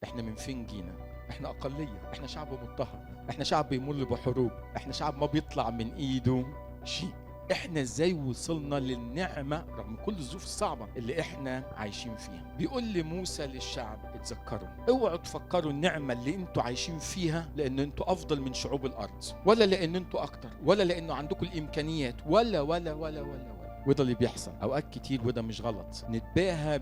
احنا من فين جينا؟ احنا اقليه، احنا شعب مضطهد، احنا شعب بيمر بحروب، احنا شعب ما بيطلع من ايده شيء. احنا ازاي وصلنا للنعمه رغم كل الظروف الصعبه اللي احنا عايشين فيها؟ بيقول لموسى للشعب: اتذكروا، اوعوا تفكروا النعمه اللي انتوا عايشين فيها لان انتوا افضل من شعوب الارض، ولا لان انتوا اكتر، ولا لانه عندكم الامكانيات، ولا ولا ولا ولا ولا. وده اللي بيحصل اوقات كتير، وده مش غلط. نتباهى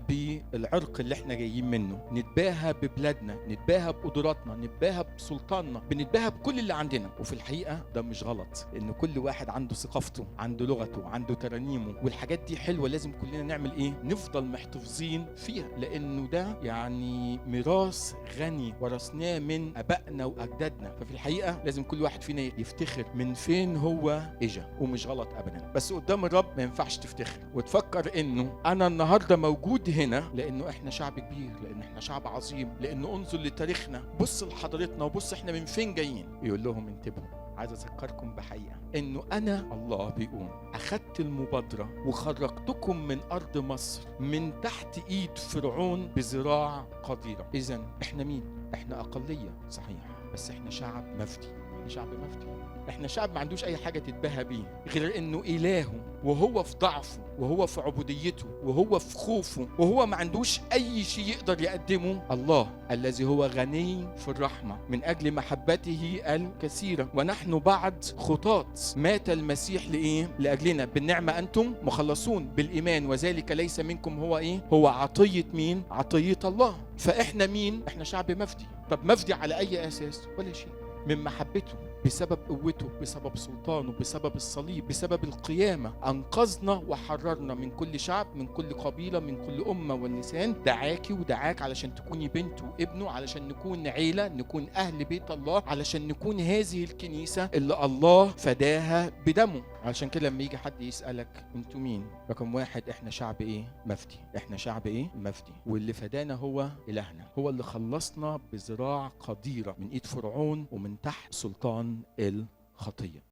بالعرق اللي احنا جايين منه، نتباهى ببلادنا، نتباهى بقدراتنا، نتباهى بسلطاننا، بنتباهى بكل اللي عندنا. وفي الحقيقه ده مش غلط، لان كل واحد عنده ثقافته، عنده لغته، عنده ترانيمه، والحاجات دي حلوه. لازم كلنا نعمل ايه؟ نفضل محتفظين فيها، لانه ده يعني ميراث غني ورثناه من ابائنا واجدادنا. ففي الحقيقه لازم كل واحد فينا يفتخر من فين هو اجا، ومش غلط ابدا. بس قدام الرب ما ينفعش تفتخر وتفكر انه انا النهارده موجود هنا لانه احنا شعب كبير، لان احنا شعب عظيم، لانه انظر لتاريخنا، بص لحضارتنا، وبص احنا من فين جايين. يقول لهم انتبهوا، عايز اذكركم بحقيقه، انه انا الله بيقول اخدت المبادره وخرجتكم من ارض مصر من تحت ايد فرعون بذراع قديره. اذا احنا مين؟ احنا اقليه صحيح، بس احنا شعب مفدي. احنا شعب مفدي، احنا شعب ما عندوش اي حاجه تتباهى بيه غير انه الهه، وهو في ضعفه، وهو في عبوديته، وهو في خوفه، وهو ما عندوش اي شيء يقدر يقدمه. الله الذي هو غني في الرحمه من اجل محبته الكثيره، ونحن بعد خطاة مات المسيح لايه؟ لاجلنا. بالنعمه انتم مخلصون بالايمان، وذلك ليس منكم، هو ايه؟ هو عطيه مين؟ عطيه الله. فاحنا مين؟ احنا شعب مفدي. طب مفدي على اي اساس؟ ولا شيء، من محبته، بسبب قوته، بسبب سلطانه، بسبب الصليب، بسبب القيامة أنقذنا وحررنا من كل شعب، من كل قبيلة، من كل أمة واللسان. دعاكي ودعاك علشان تكوني بنته وابنه، علشان نكون عيلة، نكون أهل بيت الله، علشان نكون هذه الكنيسة اللي الله فداها بدمه. علشان كده لما يجي حد يسألك انتوا مين؟ رقم واحد، احنا شعب ايه؟ مفدي. احنا شعب ايه؟ مفدي. واللي فدانا هو إلهنا، هو اللي خلصنا بذراع قديرة من ايد فرعون ومن تحت سلطان الخطية.